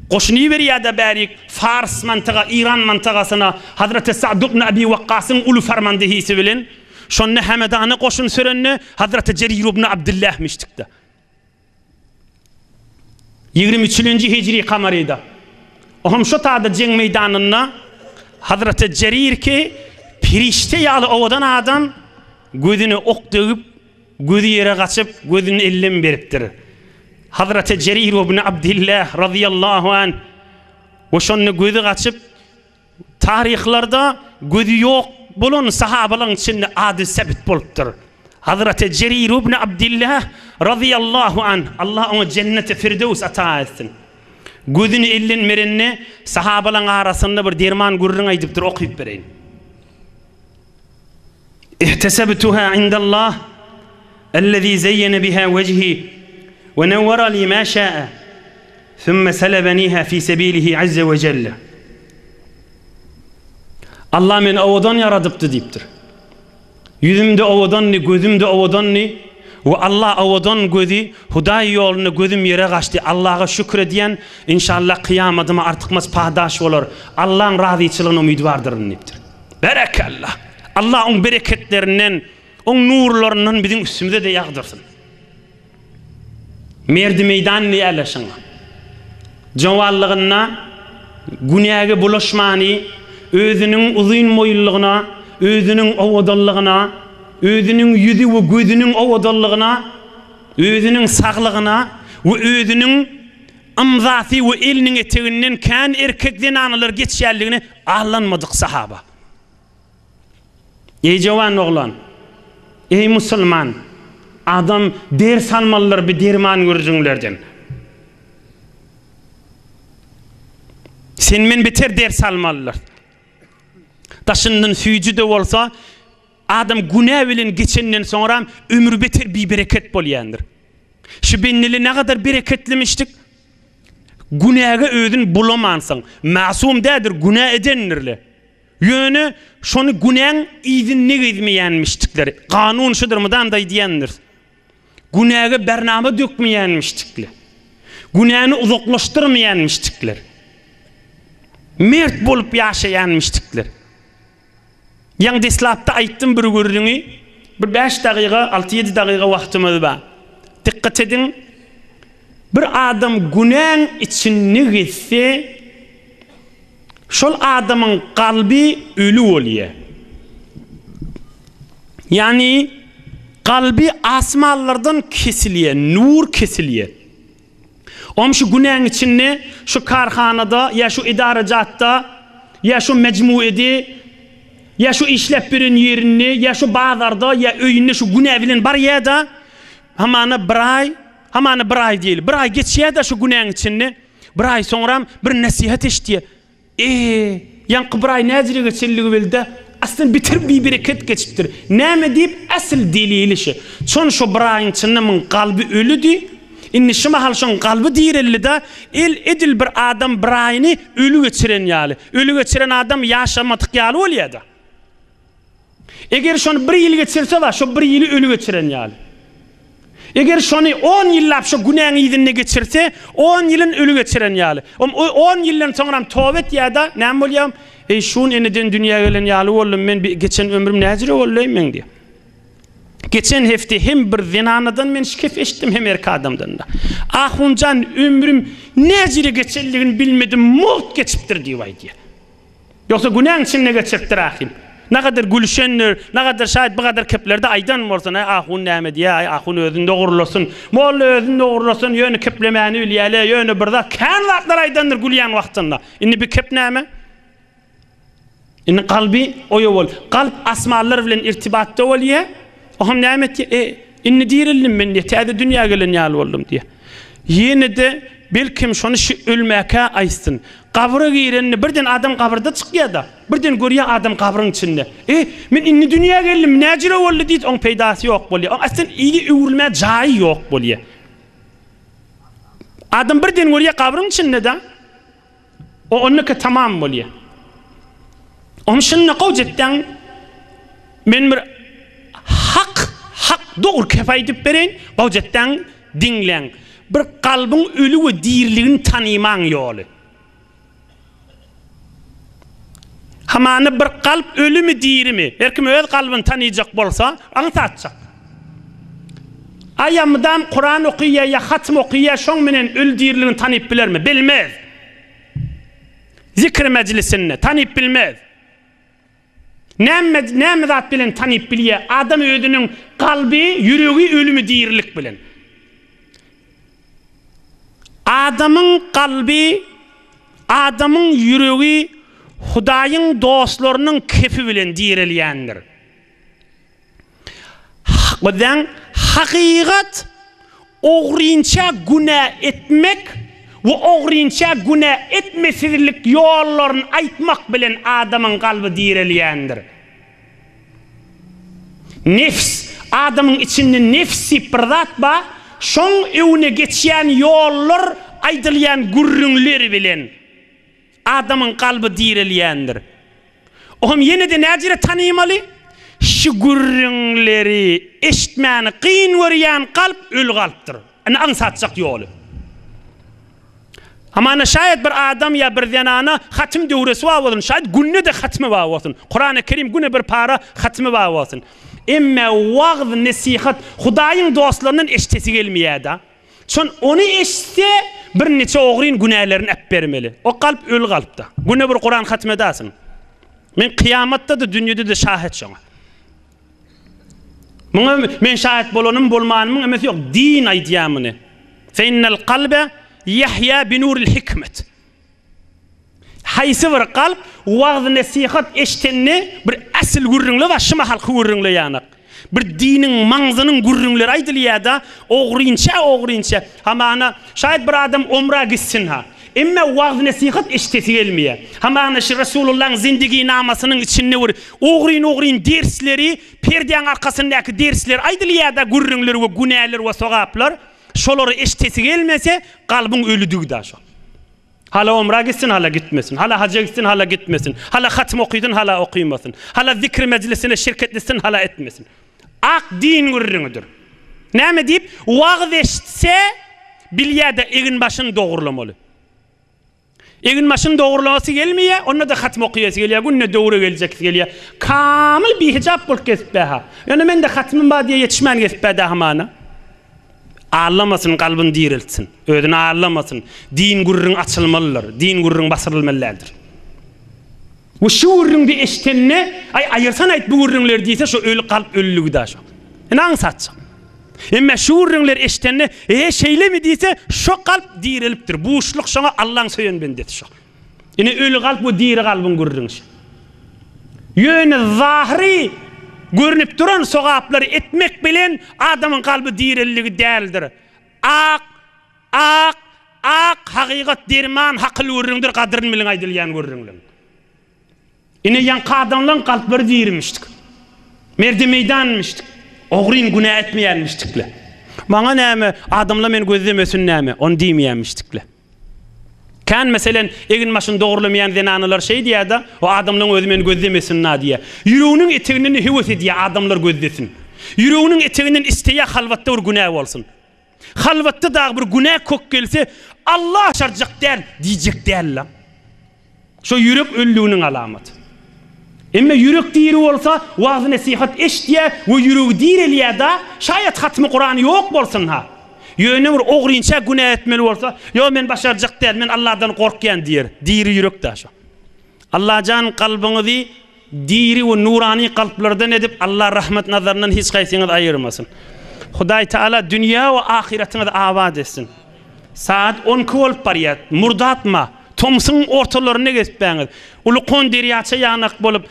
goşun iberýär-de bärik Fars mantyga, Eýran mantagasyna Hazreti Sa'd ibn Abi Wakgasyň uly farmandehisi bilen. Şonda Hemedana goşun sürende Hazreti Jerir ibn Abdullah mişdikde. Ýigrimi üçülenji hijri kamaryda. Ohm şo tada jeň meýdanynda Hazreti Jerir ki perişde ýaly owadan adam gözüne ok degip, gözi ýere gaçyp, gözüni elden beripdir. Hazreti Jerir ibn Abdillah razyýallahu anh we şonda gözi gaçyp, Taryhlarda gözi ýok bolan sahabalaryň içinde ady sebit bolupdyr. Hazreti Jerir ibn Abdillah razyýallahu anh, Allah oňa jenneti firdews ata etsin. Gözüni elden berende sahabalaryň arasynda bir derman gürrüň aýdypdyr, okyp bereýin. Ihtesebtuha indallah ellezî zeyyene biha wejhî we newwera li mâ şâe sümme selebeniha fî sebîlihi azze we celle. Allah meni owadan ýaradypdy diýipdir. Ýüzüm-de owadandy, gözüm-de owadandy we Allah owadan gözi Hudaý ýolunda gözüm ýere gaçdy. Allaha şükür edýän, inşallah kyýamadyma artykmaç padaş bolar. Allaň razyçylygyna umydwardyryn diýipdir. Berekella! Allah oň bereketlerinden, oň nurlaryndan biziň üstümize-de ýagdyrsyn. Merdi meýdan diýýärler şoňa. Jowanlygynda günäge bulaşmany, özüniň uzyn boýlulygyna, özüniň owadanlygyna, özüniň ýüzi we gözüniň owadanlygyna, özüniň saglygyna we özüniň ymzasy we eliniň eteginden kän erkek zenanalar geçýänligine aldanmadyk sahaba. Eý jowan oglan! Eý musulman! Adam ders almalydyr bi derman gürrüňlerden. Sen men beter ders almalydyr. Daşyndan süýji-de bolsa, adam günä bilen geçenden soňram ömri beter bibereket bolýandyr. Şu bendeli nagadar bereketlimişdik. Günäge özün bulamansyň. Masum däldir, günä edendirle. Ýöne şony günäň yzynda gezmeýänmişdikler. Kanun şudur mydam-da aýdýandyr. Günäge bernama dökmeýänmişdikler. Günäni uzaklaşdyrmaýanmişdikler. Mert bolup ýaşaýanmişdikler. Ýaňy deslapda aýtdym bir gürrüňi, bir bäş dagyga, alty-ýedi dagyga wagtymyz bar. Dykgat ediň, bir adam günäň içinde gezse, şol adamyň kalby öli bolýar. Ýagny kalby asmanlardan kesilýär, nur kesilýär. Oňam şu günäň içinde, şu karhanada ýa şu edarajatda, ýa şu mejmuede, ýa şu işläp ýören ýerinde, ýa şu bazarda, ýa öýünde şu günä bilen barýa-da, hamana bir aý, hamana bir aý diýeli, bir aý geçýä-de şu günäň içinde, bir aý soňram bir nesihat eşitýä. E, ýaňky bir aý näjire geçenligi belli-dä, aslynda bitir bibereket geçipdir. Näme diýip, asyl delili şi. Çon şo bir aýyň içinde muň kalby ölüdi, indi şu mahal şoň kalby direldi-de, el edil bir adam bir aýyny öli geçiren ýaly. Öli geçiren adam ýaşamadyk ýaly bolýa-da. Eger şony bir ýyl geçirse bar, şo bir ýyly öli geçiren ýaly. Eger şony on ýyllap şo günäň yzynda geçirse, on ýylyn öli geçiren ýaly. Om on ýyldan soňram toba etýär-de, näme bolýar? Eý, şun eneden dünýä gelen ýaly boldum, men bi geçen ömrüm näjüre boldy-eý meň diýýär. Geçen hepde hem bir zenanadan men şikes eşitdim, hem erkek adamdan-da. Ahunjan, ömrüm näjüre geçenligini bilmedim, mugt geçipdir diýip aýdýar. Ýogsa günäň içinde geçiripdir ahim. Nagadar gülüşendir, nagadar şaýat bu gadar keplerde aýdan bolsun, aý ahun näme diýýär, aý ahun özüni dogrulasyn, molla özüni dogrulasyn, ýöne keplemäni bilýärle, ýöne bir zat, kän zatlar aýdandyr gülýän wagtynda. Indi bi kep näme? Indi kalby oýa bol. Kalp asmanlar bilen irtibatda bolýar. Ohm näme etýär? E, indi dirildim men diýýär, täze dünýä gelen ýaly boldum diýýär. Ýene-de. Belkem şony şu ölmäkä aýtsyn. Gabra girende birden adam gabyrda çykýa-da. Birden görýä adam gabryň içinde. E, men indi dünýä geldim, näjüre boldy diýse, oň peýdasy ýok bolýa. Oň aslyn yzy öwrülmä jaýy ýok bolýa. Adam birden görýä gabryň içinde-de. O onnuky tamam bolýa. Oň şunda gowjetden men bir hak, hak dogry kep aýdyp bereýin, gowjetden diňläň. Bir kalbyň öli we diriligini tanymaň ýoly. Hamana bir kalp ölümi dirimi, her kim öz kalbyny tanyjak bolsa, aňsatjak. Aý ýa mydam Kuran okyýa ýa hatm okyýa şoň menen öli diriligini tanyp bilermi? Bilmez. Zikr mejlisinde tanyp bilmez. Näme näme zat bilen tanyp bilýär? Adam özüniň kalby, ýüregi ölümi dirilik bilen. Adamyň kalby, adamyň ýüregi Hudaýyň dostlarynyň kepi bilen direlýändir. Bizden hakykat ogrynça günä etmek we ogrynça günä etmesizlik ýollaryny aýtmak bilen adamyň kalby direlýändir. Nefs, adamyň içinde nefs diýip bir zat bar, şoň öňüne geçýän ýollar aýdylýan gürrüňler bilen adamyň kalby direlýändir. Oňam ýene-de näjire tanymaly? Şu gürrüňleri eşitmäni kyn görýän kalp öli kalpdyr. Indi aňsatjak ýoly. Hamana şaýat bir adam ýa bir zenana hatym döwresi bar bolsun, şaýat günde-de hatymy bar bolsun. Kurany Kerim güne bir para hatymy bar bolsun. Emme wagyz-nesihat Hudaýyň dostlaryndan eşitesi gelmeýär-de. Şon ony eşitse bir niçe ogryn günälerini äpbermeli. O kalp öli kalpda. Güne bir Kuran hatym edasyn. Men kyýamatda-da dünýede-de şahet şoňa. Muňa men şahet bolanym bolmanymyň emesi ýok. Din aýdýar muny. Fe innel kalbe ýahýa bi nuril hikmet. Haýsy bir kalp wagyz-nesihat eşdende bir asyl gürrüňler bar, şu mahalky gürrüňler ýanak. Bir diniň maňzynyň gürrüňleri aýdylýar-da, ogrynça-ogrynça. Hamana, şaýat bir adam omra gitsin-ha. Emme wagyz-nesihat eşdesi gelmeýär. Hamana şu Resulullahyň zindiginamasynyň içinde bir ogryn-ogryn dersleri, perdäň arkasyndaky dersler aýdylýar-da, gürrüňler we günäler we sogaplar. Şolary eşdesi gelmese, kalbyň ölüdigi-da şol. Hala omra gitsin, hala gitmesin. Hala haja gitsin, hala gitmesin. Hala hatym okysyn, hala okymasyn. Hala zikr mejlisine şirket etsin, hala etmesin. Ak din gürrüňidir. Näme diýip, wagyz eşitse, bilýär-de egin-başyny dogrulamaly. Egin-başyny dogrulamasy gelmeýär, onda-da hatym okaýasy gelýär, günde döwre geljekisi gelýär. Kamyl bihijap bolup gezip bä-ha. Ýöne mende hatymym bar diýe ýetişmän gezip bä-dä hamana. Allamasyn kalbyny direltsin. Özüni allamasyn. Din gürrüň açylmalydyr. Din gürrüň basyrylmaly däldir. We şu gürrüňdi eşitende, aý aýyrsan aýt bu gürrüňleri diýse şo öli kalp ölüligi da şo. Ine aňsatjak. Emme şu gürrüňleri eşitende, e şeýlemi diýse, şo kalp direlipdir. Buşluk şoňa Allaň söýen bendesi şo. Ine öli kalp we diri kalbyň gürrüňi şu. Ýöne zahyry görnüp duran sogaplary etmek bilen adamyň kalby direliligi däldir. Ak, ak, ak hakykat derman hakyl gürrüňdir gadyryn biliň aýdylýan gürrüňleň. Ine ýaňky adamlaň kalplary dirimişdik. Merde meýdanmyşdyk. Ogryn günä etmeýänmişdikle. Maňa näme, adamlar meni gözlemesin näme, ony diýmeýänmişdikle. Kän meselen, egin-başyny dogrulamaýan zenanalar şeý diýýär-de, O adamlaň özi meni gözlemesin-na diýýär. Ýüreginiň eteginden höwes edýär, adamlar gözlesin. Ýüreginiň eteginden isleýär halwatda bir günä bolsun. Halwatda dagy bir günä kök gelse, Alla başarjak däl diýjek däl-la. Şo ýürek ölüliginiň alamaty. Emme ýürek diri bolsa, wagyz-nesihat eşidýär we ýüregi direlýär-da, şaýat hatmy Kurany ýok bolsun-ha. Ýöne bir ogrynça günä etmeli bolsa, Ýok, men başarjak däl, men Alladan gorkýan diýer. Diri ýürek-dä şo. Allajan kalbyňyzy Diri we nurany kalplardan edip Allah rahmet nazaryndan hiç haýsyňyzy aýyrmasyn. Hudaý Taala dünýä we ahyratyňyzy abat etsin. Saat 12 bolup barýar. Murdatma, tomsuň ortalarynda gezipbäňiz. Ulukon derýaça ýanak bolup,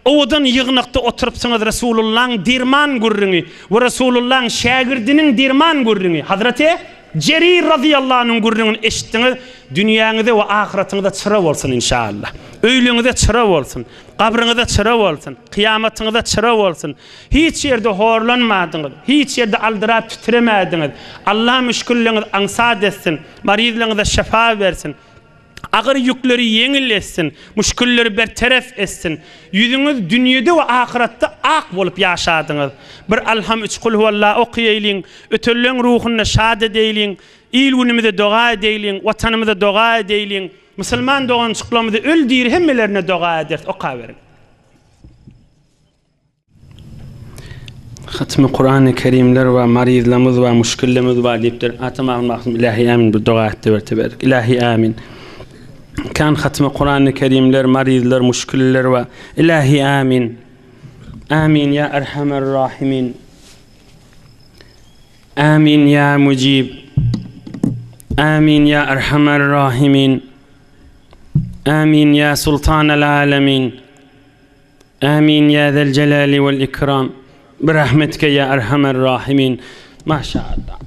owadan ýygnakda oturypsyňyz Resulullaň derman gürrüňi we Resulullaň şägirdiniň derman gürrüňi. Hazreti. Jerir razyýallahu anhuň gürrüňini eşitdiňiz, dünýäňize we ahyratyňyza çyra bolsun inşallah. Öýlüňize çyra bolsun, gabryňyza çyra bolsun, kyýamatyňyza çyra bolsun. Hiç ýerde horlanmadyňyz, hiç ýerde aldyrap titremädiňiz. Allah müşgilleriňizi aňsat etsin, maryzlaryňyza şypa bersin. Agyr ýükleri ýeňil etsin, müşgilleri berteref etsin. Ýüzüňiz dünýede we ahyratda ak bolup ýaşadyňyz. Bir Alham üç Kulhuwalla okaýaýlyň, ötenleň ruhuny şad edeýliň, il-günümize doga edeýliň, Watanymyza doga edeýliň, musulman doganjyklarymyza öl-diri hemmelerine doga ederis, okaberiň. Hatmy Kurany Kerimler we maryzlarymyz we muşkillerimiz bar diýipdir. Atam agam Magtym Ilahi Amin bir doga etdi bir teberrik. Ilahi Amin. Kan hatmy Kurany Kerimler maryzlar muşkiller we Ilahi Amin. Amin ya Erhamer Rahimin. Amin ya Mujib. Amin ya Erhamer Rahimin. Amin ya Sultanel Alemin. Amin ya zel celali vel ikram. Birahmetike ya erhamer rahimin. Maşallah.